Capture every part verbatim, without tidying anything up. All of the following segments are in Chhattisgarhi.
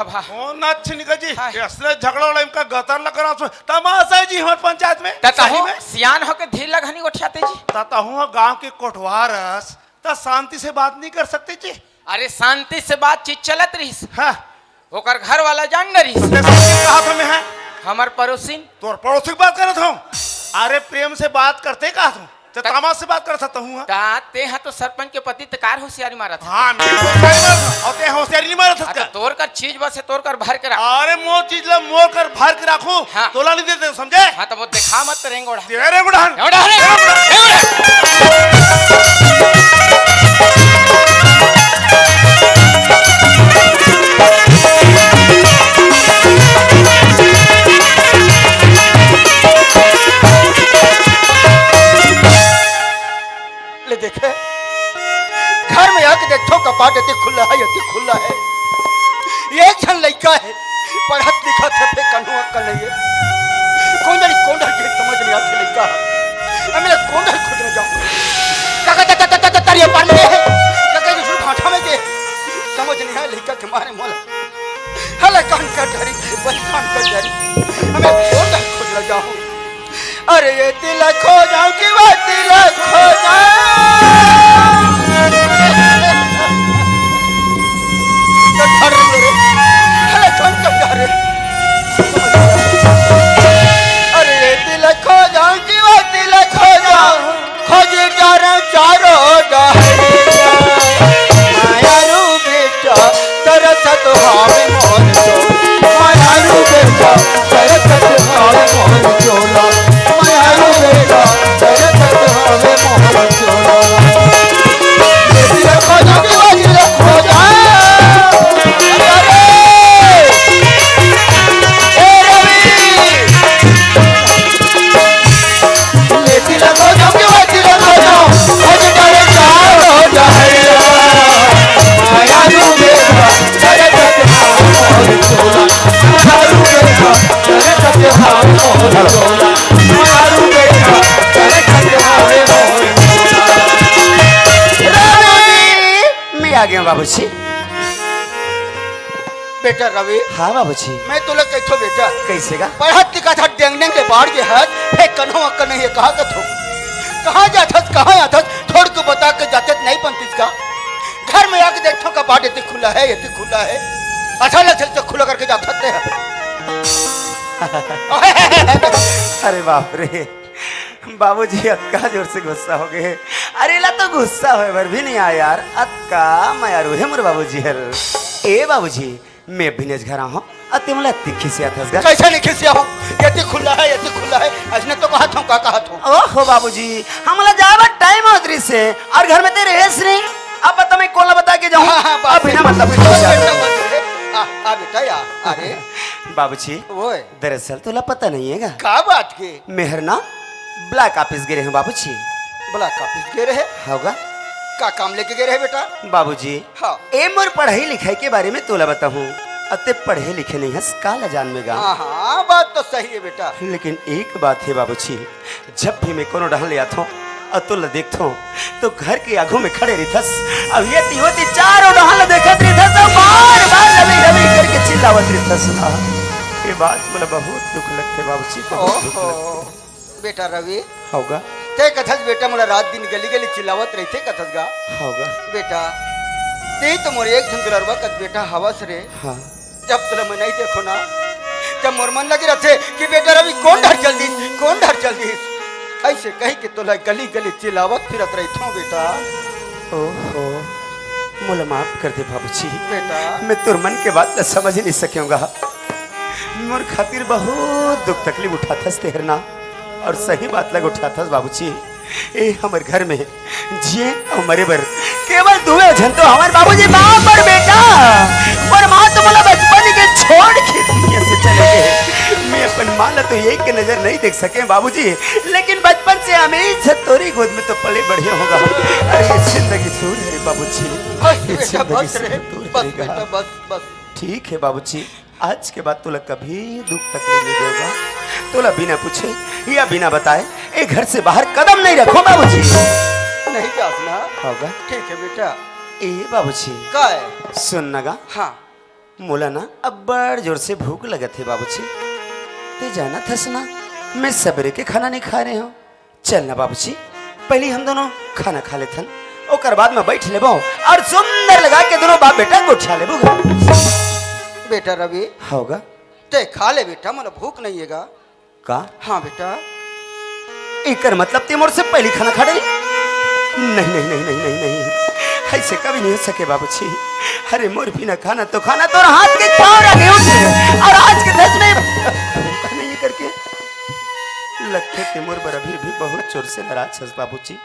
वाह। कौन अच्छे निकल जी? हाँ। ये असले झगड़ा वाला इनका गतर लग रहा सो तमाशा है जी हमारे पंचायत में। त तहूँ सही में? सियान होके धीर लगनी गोठियाते जी। त तहूँ गांव के कोटवार अस, त शांति से बात नहीं कर सकते जी? अरे शांति से बातचीत चलत रहीस। हाँ। ओकर घर वाला जान न रहीस। तो कैसे कहा था मैं, हाँ? हमर पड़ोसिन। तोर पड़ोसी की बात करत हूँ। अरे प्रेम से बात करते कहा था। ते त- तमाश से बात कर सकता हूँ, हाँ? ता ते हा तो सरपंच के पति, ते कार होशियारी मारत हा। हाँ, मैं होशियारी मारत हूँ, और ते होशियारी नहीं मारत हाँ, हस तो का? तोर कर चीज बस है, तोर कर भर के रख। अरे मोर चीज ला मोर कर भर के रखूं, हाँ। तोला नहीं देते, समझे? हाँ, तो वो दिखा मत रेंगोड़ा। दे रेंगोड़ा। रेंगोड़ा, रेंगोड़ा। ले देखे, घर में आके देखथों, कपाट एती खुल्ला है, एती खुल्ला है। एक झन लइका है, पढ़त लिखत है, फेर कन्हू अक्कल नहीं है। कोन डहर, कोन डहर के समझ नहीं आथे लइका है। अब मैं कोन डहर खोजना जाऊं? काका, त, त, त, त, तरिया पार में है। काका, दूसरे भाठा में के। समझ नहीं आय लइका के मारे मोला। हला कान कर डरी, बस कान कर डरी। अब मैं कोन डहर खोजना जाऊं? अरे ये तिलक हो जाऊं कि वो तिलक हो जाऊं। तो ठहर रे, अरे कौन कब जा रे? अरे ये तिलक हो जाऊं कि वो तिलक हो जाऊं, खोजी जा रहे चारों डहरिया। माया रूप तरसत हावे मोर चोला, मायारू बेटा, तरसत हावे मोर चोला, मायारू बेटा, तरसत हावे मोर चोला। ये दिल खोजा, दिल खोजा। अरे! ए रवि! मैं आ गया बाबूजी। बेटा रवि। हाँ बाबूजी। मैं तोला कहिथों बेटा। कैसे गा? पढ़त लिखत हस, डेंग डेंग ले बाढ़ गे हस, फेर कन्हो अक्कल नहीं है, कहाँ कथो? कहाँ जाथस, कहाँ आथस? थोड़ के बता के जाते नहीं बनतीस का? घर में आके देखथों कपाट एती खुला है, एती खुला है। अच्छा लगथे तो खुला करके जाथस ते। अरे बाप रे, बाबूजी अतका जोर से गुस्सा हो गए। अरे ला तो गुस्सा होए बर भी नहीं आय यार, अतका मयारू हे मोर बाबूजी हर। ए बाबूजी, मैं अभी नेच घर आहों, अते मोला अतिक खिसियाथस गा। कैसे नहीं खिसियाहों? एती खुला है, एती खुला है, अइसने तो कहत हूँ, का कहत हूँ? ओहो बाबूजी, हमला जाए बर टाइम होत रहिस हे, अउ घर में ते रहेस नहीं। अब बता मैं कोन ला बता के जाहूँ? हाँ, हाँ, बात अब बिना सही। मतलब के चला जा। बेटा, बात सही। आ, आ बेटा, आ, अरे। बाबूजी, ओए। दरअसल तोला पता नहीं है गा। का बात के? मैं हर ना ब्लॉक ऑफिस गे रहेंव बाबूजी। ब्लॉक ऑफिस गे रहे? हव गा। का काम लेके गे रहे बेटा? बाबूजी, हाँ। ए मोर पढ़ाई लिखाई के बारे में तोला बताहूँ। अते पढ़े लिखे नहीं हस, काला जानबे गा। हाँ, हाँ, बात तो सही है बेटा। लेकिन एक बात है बाबूजी, जब भी मैं कोनो डहन ले आथों अउ तोला देखथों, तो घर के आगू में खड़े रहिथस, अउ एती ओती चारों डहन ला देखत रहिथस, अउ बार बार रवि रवि करके चिल्लावत रहिथस ना। ये बात मोला बहुत दुख लगथे बाबूजी, बहुत दुख ओहो। लगथे। बेटा रवि, हव गा। ते कथस बेटा मोला रात दिन गली गली चिल्लावत रहिथे कथस गा। हव गा। बेटा, ते तो मोर एक झन दुलरवा कस बेटा हवस रे। हाँ। जब तोला मैं नहीं देखों ना, तब मोर मन लगे रहिथे कि बेटा रवि कोन डहर चल दिस, कोन डहर चल दिस। अइसे कहि के तोला गली गली चिल्लावत फिरत रहिथों बेटा। ओहो, मोला माफ कर दे बाबूजी। बेटा। मैं तोर मन के बात ला समझ नहीं सकेंव गा। मोर खातिर बहुत दुख तकलीफ उठाथस ते हर ना, अउ सही बात ला उठाथस बाबूजी। ए हमर घर में जिए अउ मरे बर केवल दुए झन तो हमर बाबूजी, बाप अउ बेटा। मोर माँ तो मोला बचपन के छोड़ के दुनिया से चले गे। मैं अपन माँ ला तो एक नजर नहीं देख सकेंव बाबूजी, लेकिन बचपन से हमेशा तोरी गोद में तो पले बढ़े हों गा। अरे ये जिंदगी दूर है बाबूजी, बस ये बेटा, जिंदगी बस से रे, दूर बस है गा। बेटा, बस, बस। ठीक है बाबूजी, आज के बाद तोला कभी दुख तकलीफ नहीं देवंव गा। तोला बिना पूछे या बिना बताए ए घर से बाहर कदम नहीं रखों बाबूजी। नहीं जास ना? हव गा। ठीक है बेटा। ए बाबूजी। का है? सुन ना गा। हाँ। मोला ना अब्बड़ जोर से भूख लगत हे बाबूजी। ते जानत हस ना, मैं सबेरे के खाना नहीं खाए रहे हंव। चल ना बाबूजी, पहिली हम दूनों खाना खा लेथन, ओकर बाद में बइठ लेबो अउ सुंदर लगा के दूनों बाप बेटा गोठिया लेबो गा। बेटा रवि, हव गा। ते खा ले बेटा, मोला भूख नहीं हे गा। का? हाँ बेटा। एकर मतलब ते मोर से पहिली खाना खा डरे? नहीं, नहीं, नहीं, नहीं, नहीं, नहीं, अइसे कभी नहीं हो सके बाबूजी। अरे मोर बिना खाना तो खाना तोर हाथ के छांव रहे होथे अउ आज के दस में भूखा नहीं हे करके। लगथे ते मोर बर अभी भी बहुत जोर से नाराज हस बाबूजी।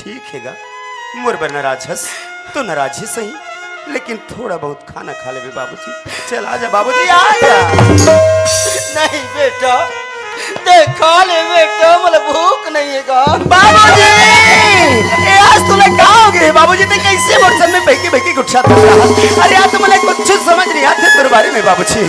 ठीक हे गा, मोर बर नाराज हस तो नाराज ही सही, लेकिन थोड़ा बहुत खाना खा लेबे बाबूजी। चल आ जा बाबूजी, आ जा। नहीं बेटा, ते खा ले बेटा, मोला भूख नहीं हे गा। बाबूजी, ए आज तोला का हो गे बाबूजी? ते कइसे मोर सर में बइठ के बइठ के गोठियाथस? अरे यार, तो मोला कुछ समझ नहीं आथे तोर बारे में बाबूजी।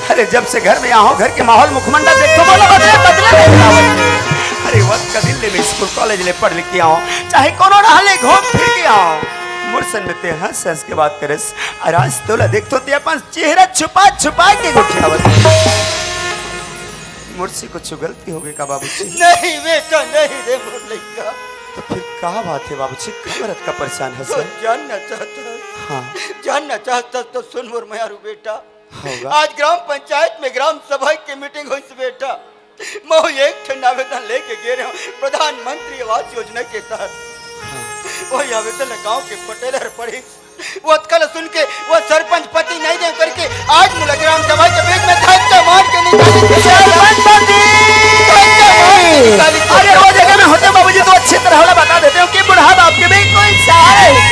अरे जब से घर में आए हंव, घर के माहौल मुखमंडल देख तो मोला बदले बदले नहीं आवत। अरे वक्त का दिन ले मैं स्कूल कॉलेज ले पढ़ लिख के आए हंव, चाहे कोनो राह ले घूम फिर के आए हंव, मोर संग में ते हंस हंस के बात करेस। अउ आज तोला देखथंव ते अपन चेहरा छुपा छुपा के गोठियावत हे। मोर से कुछ गलती हो गे का बाबूजी? नहीं बेटा, नहीं रे मोर लइका। तो फिर का बात हे बाबूजी, काबर अतका परेशान हस? तो जानना चाहत हस? हाँ। जानना चाहत हस तो सुन मोर मयारू बेटा। हव गा। आज ग्राम पंचायत में ग्राम सभा के मीटिंग होइस बेटा। महूं एक ठन आवेदन लेके गे रहेंव प्रधानमंत्री आवास योजना के तहत। हाँ। वही आवेदन ला गांव के पटेल हर पढ़िस। वो अतका ला सुन के वो सरपंच पति नहीं दे करके आज मोला ग्राम सभा के बीच में धक्का मार के निकाली। सरपंच पति! धक्का मार के निकाली। अरे वो जगह में होते बाबूजी तो अच्छी तरह वाला बता देते हो कि बुढ़ा बाप के भी कोई सहारा नहीं।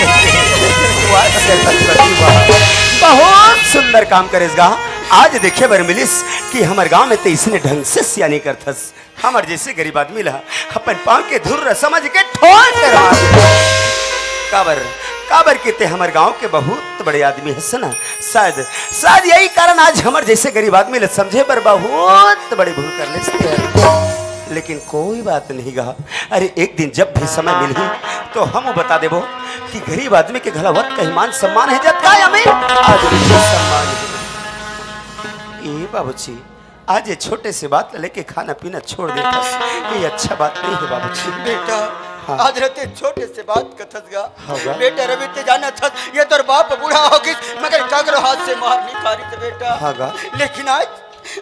वाह सरपंच पति वाह, बहुत सुंदर काम करेस गा। आज देखे बर मिलिस कि हमर गांव में ते इसने ढंग से सियानी करथस। हमर जइसे गरीब आदमी ला अपन पांव के धूर समझ के ठोर के रहा। काबर, काबर के ते हमर गांव के बहुत बड़े आदमी हस ना। शायद, शायद यही कारण आज हमर जइसे गरीब आदमी ला समझे बर बहुत बड़े भूल कर लेस ते। लेकिन कोई बात नहीं गा। अरे एक दिन जब भी समय मिलही तो हमू बता देबो कि गरीब आदमी के घला वत कहीं मान सम्मान हे जतका अमीर आदमी के सम्मान हे। ए बाबूजी, आज ये छोटे से बात लेके खाना पीना छोड़ देथस, ये अच्छा बात नहीं हे बाबूजी। बेटा, हाँ। आज रते छोटे से बात कथस गा। हाँ गा। बेटा रवि ते जानथस, ये तोर बाप बूढ़ा हो गिस, मगर काकरो हाथ से मार नहीं खारिस बेटा। हाँ गा। लेकिन आज,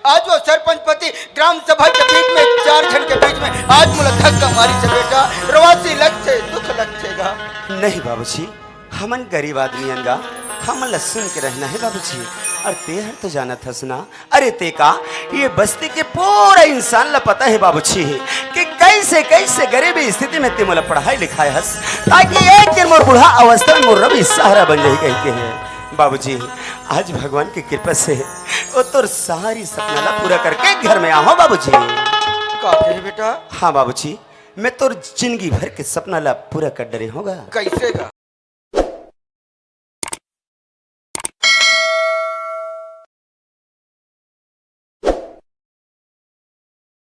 आज वो सरपंच पति ग्राम सभा के बीच में चार झन के बीच में आज मोला धक्का मारिस बेटा, रोवासी लगथे, दुख लगथे गा। नहीं बाबूजी, हमन गरीब आदमी अन गा, हमन ला सुन के रहना हे बाबूजी। अउ ते हर तो जानत हस ना, अरे ते का, ये बस्ती के पूरा इंसान ला पता हे बाबूजी कि कइसे कइसे गरीबी स्थिति में ते मोला पढ़ाए लिखाए हस, ताकि एक दिन मोर बूढ़ा अवस्था में मोर रवि सहारा बन जाही कहिके हे। बाबूजी, आज भगवान के कृपा से वो तोर सारी सपना ला पूरा करके घर में आए हंव बाबूजी। का कहे बेटा? हाँ बाबूजी, मैं तोर जिंदगी भर के सपना ला पूरा कर डरे हंव गा। कइसे गा?